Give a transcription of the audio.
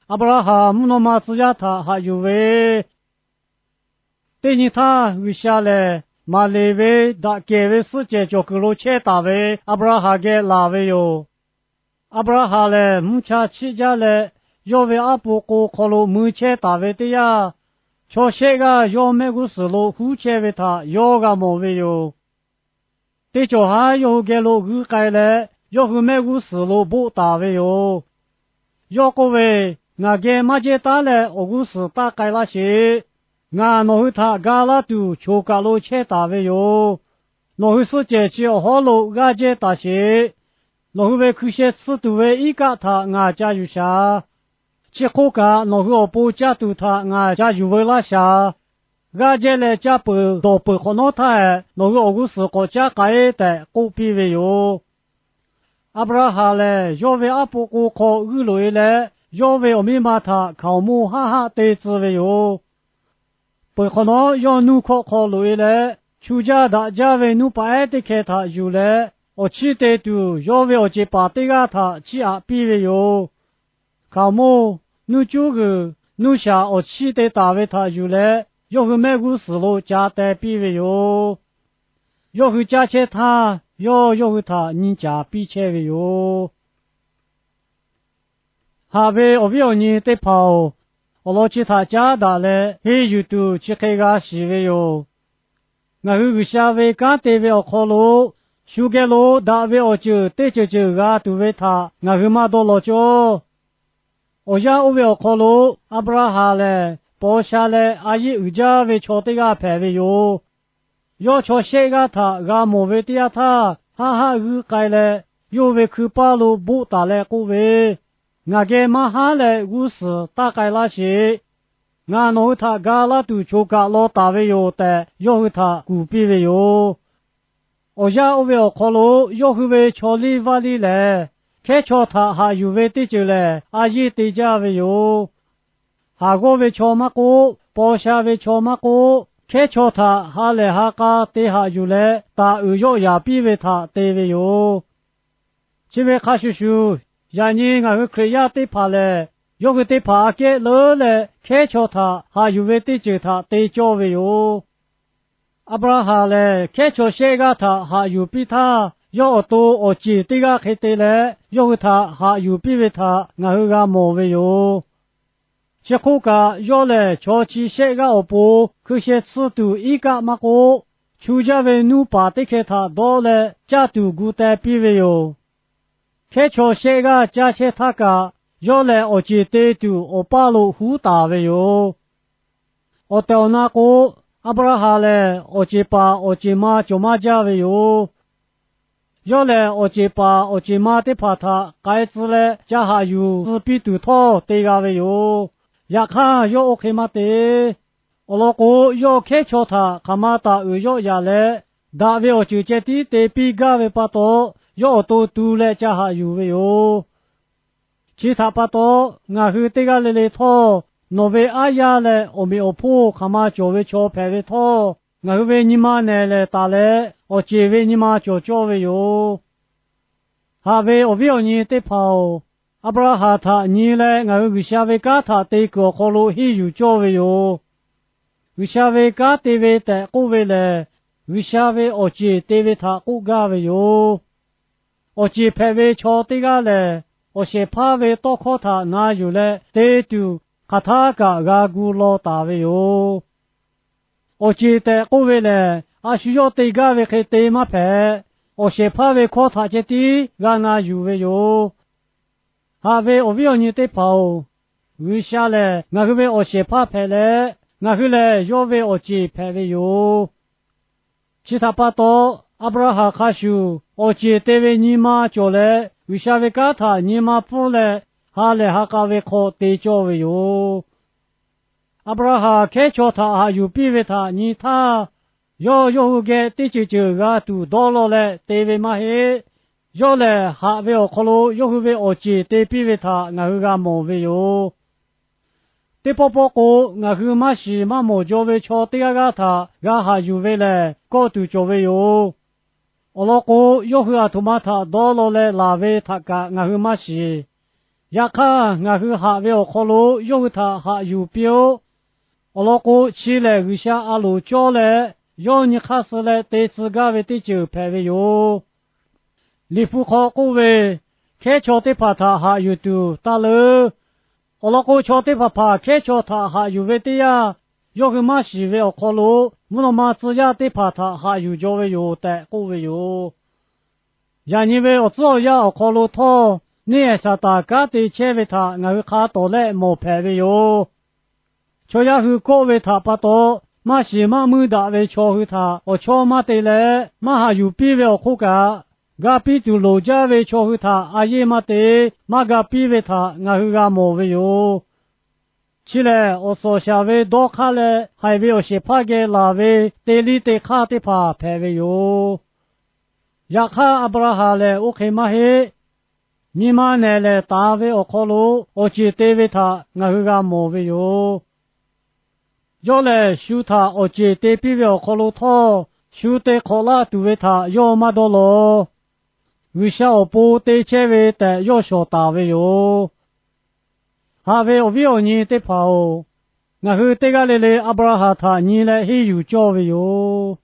Aˍbraˍhanˍ mvuhˇ naw ma tcuh yaˇ htaꞈ haꞈ yuˬ ve. Teˇ nyi htaˇ, G'uiˬsha lehˬ Maˍleˍ ve daꞈ kehˬ ve suhˆ cehˬ cawˬ kuiˬ lo chehˇ taˍ ve Aˍbraˍhanˍ geh laˬ ve yoˬ. Aˍbraˍhanˍ lehˬ, mvuhˇ cha chiˆ jaˇ leh, yawˇ ve aˉ po k'o hk'aw lo mui chehˇ taˍ ve teˇ yanˇ, chaw shehˆ g'aˇ yawˇ mehˆ g'uˇ suhˍ lo huˉ chehˇ ve htaꞈ yawˇ g'a mawˬ ve yoˬ. Teˇ cawˬ haˉ yawˇ hui geh lo g'uiˇ k'ai leh, yawˇ hui mehˆ g'uˇ suhˍ lo boˆ taˍ ve yoˬ. Yawˇ k'oˆ ve, Ngaˬ geh maˇ jehˇ taˉ leh awˬ g'uˇ suhˍ taˇ k'ai laˇ sheˍ. Ngaˬ nawˬ hui htaꞈ ga laˇ tuˬ choˬ kaˬ lo chehˇ taˍ ve yoˬ. Nawˬ hui suhˆ cehˬ chi awˬ hawˉ lo g'aˇ jehˇ taˍ sheˍ. Nawˬ hui ve hkui sheh tsuhˇ tuˬ ve iˉ kaˆ htaꞈ ngaˬ ca yuˬ shaˍ. Chi hk'oˆ kaꞈ, nawˬ hui awˬ pon caˇ tuˬ htaꞈ ngaˬ ca yuˬ veu laˇ shaˍ. G'aˇ jehˇ leh caˇ peuˬ dawˬ peuˬ hk'awꞈ nawˉ htaˇ hehꞈ, nawˬ hui awˬ g'uˇ suhˍ k'awꞈ caˉ k'ai tehꞈ k'oˆ piˇ ve yoˬ. Aˍbraˍhanˍ lehˬ, yawˇ ve aˉ po k'o hk'aw g'uiˇ loꞈ-e leh, yawˇ ve awˬ miˇ ma htaꞈ hkaoˍmonˇ haˆ haˆ te tcuh ve yoˬ. Peuˬ hk'awꞈ nawˉ, yawˇ nuˇ hkawˆ hk'aw loꞈ-e leh, chu jaˇ daꞈ jaˇ ve nuˇ paˍ ehˉ teˇ hkeh htaꞈ yuˬ leh, awˬ chiˇ te tuˬ yawˇ ve awˬ ceˬ paˍ teˇ g'aˇ htaꞈ chiˇ aꞈ piˇ ve yoˬ. Hkaoˍmonˇ, nuˇ cuˉ g'uiˬ, nuˇ shaˍ awˬ chiˇ te taˍ ve htaꞈ yuˬ leh, yawˇ hui mehˆ g'uˇ suhˍ lo ca teh piˇ ve yoˬ. Yawˇ hui caˇ chehˇ htaˇ, yawˇ yawˇ hui htaꞈ nyi caˍ piˇ chehˇ ve yoˬ. Haꞈ ve awˬ viˉ awˬ nyi teˇ hpaˍ-oˬ, awˬ lawn chi htaꞈ caˉ daꞈ leh henˇ yuˬ tuˬ chi hk'e g'a shiˍ ve yoˬ. Ngaˬ hui G'uiˬsha ve kanˉ te ve awˬ hk'aw lo, shu geh lo daꞈ ve awˬ ceuˬ teˇ ceuˬ ceuˬ g'a tuˬ ve htaꞈ ngaˬ hui maˇ dawˇ law cawˇ. Awˬ yanˇ oˇ ve awˬ hk'aw lo, Aˍbraˍhanˍ lehˬ paw sha leh a yiˆ uiˍ jaˇ ve chaw teˇ g'aˇ hpehꞈ ve yoˬ. Yawˇ chaw shehˆ g'aˇ htaꞈ g'a mawˬ ve teˇ yanˇ htaˇ, haˆ haˆ g'uiˇ k'ai leh, yawˇ ve hkui paˇ lo boˆ taˍ leh k'oˆ ve, Ngaˬ geh maˇ haˉ leh g'uˇ suhˍ taˇ k'ai laˇ sheˍ. Ngaˬ nawˬ hui htaꞈ ga laˇ tuˬ choˬ kaˬ law taˍ ve yoˬ tehꞈ, yawˇ hui htaꞈ kuˬ piˇ ve yoˬ. Awˬ yanˇ oˇ ve awˬ hk'aw lo yawˇ hui ve chaw liˇ vaˇ liˇ lehˬ, hkehˉ chaw htaꞈ haꞈ yuˬ ve teˇ ceuˬ lehˬ, a yiˇ te jaˇ ve yoˬ. Haˍ g'awˇ ve chaw maˇ k'oˆ, paw sha ve chaw maˇ k'oˆ, hkehˉ chaw htaꞈ ha lehˬ ha k'a te haꞈ yuˬ leh, taˍ uiˍ yawˆ yaˍ piˇ ve htaꞈ te ve yoˬ. Chi ve hk'a shuˍ shuˍ, yaꞈ nyi ngaˬ hui Hkriꞈ yaˇ teˇ hpaˍ lehˬ, yawˇ hui teˇ hpaˍ aꞈ kehˉ leuˉ leh hkehˉ chaw htaꞈ haꞈ yuˬ ve teˇ ceuˬ htaꞈ te cawˇ ve yoˬ. Aˍbraˍhanˍ lehˬ, hkehˉ chaw shehˆ g'aˇ htaꞈ haꞈ yuˬ piˇ htaˇ, yawˇ awˬ to awˬ ceˬ teˇ g'aˇ hk'e te leh, yawˇ hui htaꞈ haꞈ yuˬ piˇ ve htaꞈ ngaˬ hui g'a mawˬ ve yoˬ. Chi hk'oˆ kaꞈ, yawˇ lehˬ chaw chi shehˆ g'aˇ awˬ pon hkui sheh tsuhˇ tuˬ iˉ kaˆ maˇ k'oˆ, chu jaˇ ve nuˇ paˍ teˇ hkeh htaꞈ dawˇ leh caˇ tuˬ gu teh piˇ ve yoˬ. Hkehˉ chaw shehˆ g'aˇ caˇ chehˇ htaˇ kaꞈ, yawˇ lehˬ awˬ ceˬ te tuˬ awˬ paˇ lo huˉ taˍ ve yoˬ. Awˬ tehˬ awˬ na k'o, Aˍbraˍhanˍ lehˬ awˬ ceˬ paˍ awˬ ceˬ ma cawˬ maˇ jaˇ ve yoˬ. Yawˇ lehˬ, awˬ ceˬ paˍ awˬ ceˬ ma teˇ hpaˍ htaꞈ k'ai tcuh leh ca haꞈ yuˬ tcuh piˇ tuˬ htawˇ te g'a ve yoˬ. Yaꞈ hk'aˇ, yawˇ oˇ hk'e maˇ te. Awˬ lawn k'o, yawˇ hkehˉ chaw htaꞈ hk'aˬ ma taˍ uiˍ yawˆ yaˍ leh, daꞈ ve awˬ ceuˬ ceh tiˉ te piˇ gaˇ ve pa taw, yawˇ awˬ to tu leh ca haꞈ yuˬ ve yoˬ. Chi htaꞈ pa taw, ngaˬ hui teˇ g'aˇ le le htawˇ, nawˬ ve aˉ yaˇ leh awˬ meꞈ awˬ hponˇ hk'aˬ ma cawˬ ve chaw hpehꞈ ve htawˇ, ngaˬ hui ve nyi ma nehˬ lehˬ taˍ leh, awˬ ceˬ ve nyi ma cawˬ cawˇ ve yoˬ. Haꞈ ve awˬ viˉ awˬ nyi teˇ hpaˍ-oˬ, Aˍbraˍhanˍ htaꞈ nyi leh ngaˬ hui G'uiˬsha ve kanˉ htaꞈ te kuiˬ awˬ hk'aw lo henˇ yuˬ cawˇ ve yoˬ. G'uiˬsha ve kanˉ te ve tehꞈ k'oˆ ve lehˬ, G'uiˬsha ve awˬ ceˬ te ve htaꞈ k'oˆ gaˇ ve yoˬ. Awˬ ceˬ hpehꞈ ve chaw teˇ g'aˇ lehˬ, awˬ shehˍ hpaˇ ve tawˇ hkawˇ htaꞈ na yuˬ leh te tuˬ, hk'aˬ htaˇ kaꞈ g'a gu law taˍ ve yoˬ. Awˬ ceˬ tehꞈ k'oˆ ve lehˬ, a shu yawˇ te gaˇ ve hk'e te maˇ hpehꞈ. Awˬ shehˍ hpaˇ ve hkawˇ htaꞈ ceh tiˉ g'a na yuˬ ve yoˬ. Haꞈ ve awˬ viˉ awˬ nyi teˇ hpaˍ-oˬ, G'uiˬsha lehˬ ngaˬ hui ve awˬ shehˍ hpaˇ hpehꞈ leh, ngaˬ hui lehˬ yawˇ ve awˬ ceˬ hpehꞈ ve yoˬ. Chi htaꞈ pa taw, Aˍbraˍhanˍ hk'a shuˍ awˬ ceˬ te ve nyi ma cawˬ leh, G'uiˬsha ve kanˉ htaꞈ nyi ma pfuhˇ leh ha lehˬ ha k'a ve hk'aw te cawˇ ve yoˬ. Aˍbraˍhanˍ hkehˉ chaw htaꞈ haꞈ yuˬ piˇ ve htaꞈ nyi htaˇ, yawˇ yawˇ hui geh teˇ ceuˬ ceuˬ g'a tuˬ dawˇ law leh te ve maˇ heˆ. Yawˇ lehˬ, haꞈ ve awˬ hk'aw lo yawˇ hui ve awˬ ceˬ te piˇ ve htaꞈ ngaˬ hui g'a mawˬ ve yoˬ. Teˇ pawˆ pawˆ k'o, ngaˬ hui maˇ shiˍ maˇ mawˬ jaw ve chaw teˇ g'aˇ g'aˇ htaꞈ g'a haꞈ yuˬ ve lehˬ, kawˆ tuˬ cawˬ ve yoˬ. Awˬ lawn k'o, yawˇ hui aˬ htoꞈ ma htaꞈ dawˇ law leh laˬ ve htaꞈ kaꞈ ngaˬ hui maˇ shiˍ. Yaꞈ hk'aˇ, ngaˬ hui haꞈ ve awˬ hk'aw lo yawˇ hui htaꞈ haꞈ yuˬ piˇ-oˆ. Awˬ lawn k'o, chi lehˬ G'uiˬsha a loˍ cawˇ leh yawˇ nyi hk'aˇ suh leh te tcuh gaˇ ve teˇ ceuˬ hpehꞈ ve yoˬ. Liꞈ hpu hk'aw k'oˆ ve, Hkehˉ chaw teˇ hpaˍ htaꞈ haꞈ yuˬ tuˬ taˇ leuˉ. Awˬ lawn k'o, chaw teˇ hpaˍ hpaˍ hkehˉ chaw htaꞈ haꞈ yuˬ ve teˇ yanˇ, yawˇ hui maˇ shiˍ ve awˬ hk'aw lo mvuhˇ naw ma tcuh yaˇ teˇ hpaˍ htaꞈ haꞈ yuˬ jaw ve yoˬ tehꞈ k'oˆ ve yoˬ. Yaꞈ nyi ve awˬ tcuhˉ awˬ yanˇ awˬ hk'aw lo htawˇ, neˇ haiˬ Saˍtanˍ kanˉ te chehˇ ve htaꞈ ngaˬ hui hk'a tawˍ lehˆ mawˬ hpehꞈ ve yoˬ. Chaw yaˇ hui kawˆ ve htaꞈ pa taw, maˇ shiˍ maˇ muiˇ daꞈ ve chaw hui htaꞈ awˬ chawˇ maˇ te leh, maˇ haꞈ yuˬ piˇ ve awˬ hk'oˆ kaꞈ, ga piˇ tuˬ loˍ jaˇ ve chaw hui htaꞈ a yeˇ maˇ te, maˇ ga piˇ ve htaꞈ ngaˬ hui g'a mawˬ ve yoˬ. Chi lehˬ, awˬ suhˍ awˬ shaˍ ve dawˇ hk'aˇ leh haiˬ ve awˬ shehˍ hpaˇ geh laˬ ve te liˇ te hk'aˇ teˇ hpaˍ hpehꞈ ve yoˬ. Yaꞈ hk'aˇ, Aˍbraˍhanˍ lehˬ oˇ hk'e maˇ heˆ. Nyi ma nehˬ lehˬ taˍ ve awˬ hk'aw lo awˬ ceˬ te ve htaꞈ ngaˬ hui g'a mawˬ ve yoˬ. Yawˇ lehˬ, shu htaꞈ awˬ ceˬ te piˇ ve awˬ hk'aw lo htawˇ, shu te hk'awꞈ laˇ tuˬ ve htaꞈ yawˇ maˇ dawˇ law. G'uiˬsha awˬ pon te chehˇ ve tehꞈ yawˇ shawˍ taˍ ve yoˬ. Haꞈ ve awˬ viˉ awˬ nyi teˇ hpaˍ-oˬ, ngaˬ hui teˇ g'aˇ le le Aˍbraˍhanˍ htaꞈ nyi leh henˇ yuˬ cawˇ ve yoˬ.